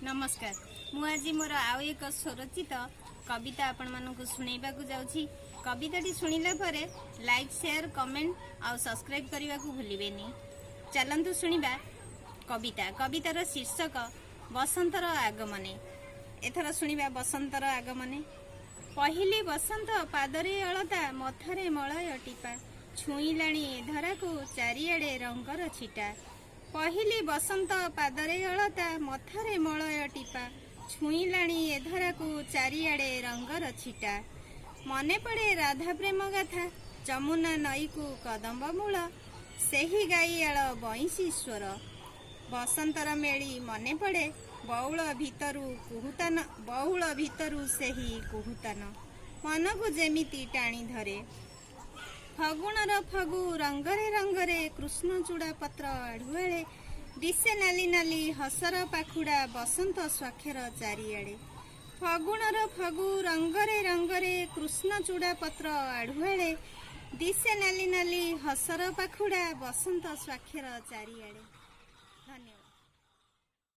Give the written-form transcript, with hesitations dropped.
ନମସ୍କାର। ମୁଁ ଆଜି ମୋର ଆଉ ଏକ ସ୍ୱରଚିତ କବିତା ଆପଣମାନଙ୍କୁ ଶୁଣେଇବାକୁ ଯାଉଛି। କବିତାଟି ଶୁଣିଲା ପରେ ଲାଇକ୍, ସେୟାର, କମେଣ୍ଟ ଆଉ ସବସ୍କ୍ରାଇବ୍ କରିବାକୁ ଭୁଲିବେନି। ଚାଲନ୍ତୁ ଶୁଣିବା କବିତା। କବିତାର ଶୀର୍ଷକ ବସନ୍ତର ଆଗମନେ। ଏଥର ଶୁଣିବା ବସନ୍ତର ଆଗମନେ। ପହିଲି ବସନ୍ତ, ପାଦରେ ଅଳତା, ମଥାରେ ମଳୟ ଟିପା, ଛୁଇଁଲାଣି ଏ ଧରାକୁ ଚାରିଆଡ଼େ ରଙ୍ଗର ଛିଟା। ପହିଲି ବସନ୍ତ, ପାଦରେ ଅଳତା, ମଥାରେ ମଳୟ ଟିପା, ଛୁଇଁଲାଣି ଏ ଧରାକୁ ଚାରିଆଡ଼େ ରଙ୍ଗର ଛିଟା। ମନେ ପଡ଼େ ରାଧା ପ୍ରେମ ଗାଥା, ଯମୁନା ନଈକୁ କଦମ୍ବ ମୂଳ, ସେହି ଗାଇଆଳ ବଇଁଶୀ ସ୍ୱର। ବସନ୍ତର ମେଳି ମନେ ପଡ଼େ, ବଉଳ ଭିତରୁ କୁହୁତାନ, ବଉଳ ଭିତରୁ ସେହି କୁହୁତାନ ମନକୁ ଯେମିତି ଟାଣି ଧରେ। ଫଗୁଣର ଫଗୁ ରଙ୍ଗରେ ରଙ୍ଗରେ, କୃଷ୍ଣଚୂଡ଼ା ପତ୍ର ଆଢୁଆଳେ ଦିଶେ ନାଲି ନାଲି ହସର ପାଖୁଡ଼ା, ବସନ୍ତ ସ୍ୱାକ୍ଷର ଚାରିଆଡ଼େ। ଫଗୁଣର ଫଗୁ ରଙ୍ଗରେ ରଙ୍ଗରେ, କୃଷ୍ଣଚୂଡ଼ା ପତ୍ର ଆଢୁଆଳେ ଦିଶେ ନାଲି ନାଲି ହସର ପାଖୁଡ଼ା, ବସନ୍ତ ସ୍ୱାକ୍ଷର ଚାରିଆଡ଼େ। ଧନ୍ୟବାଦ।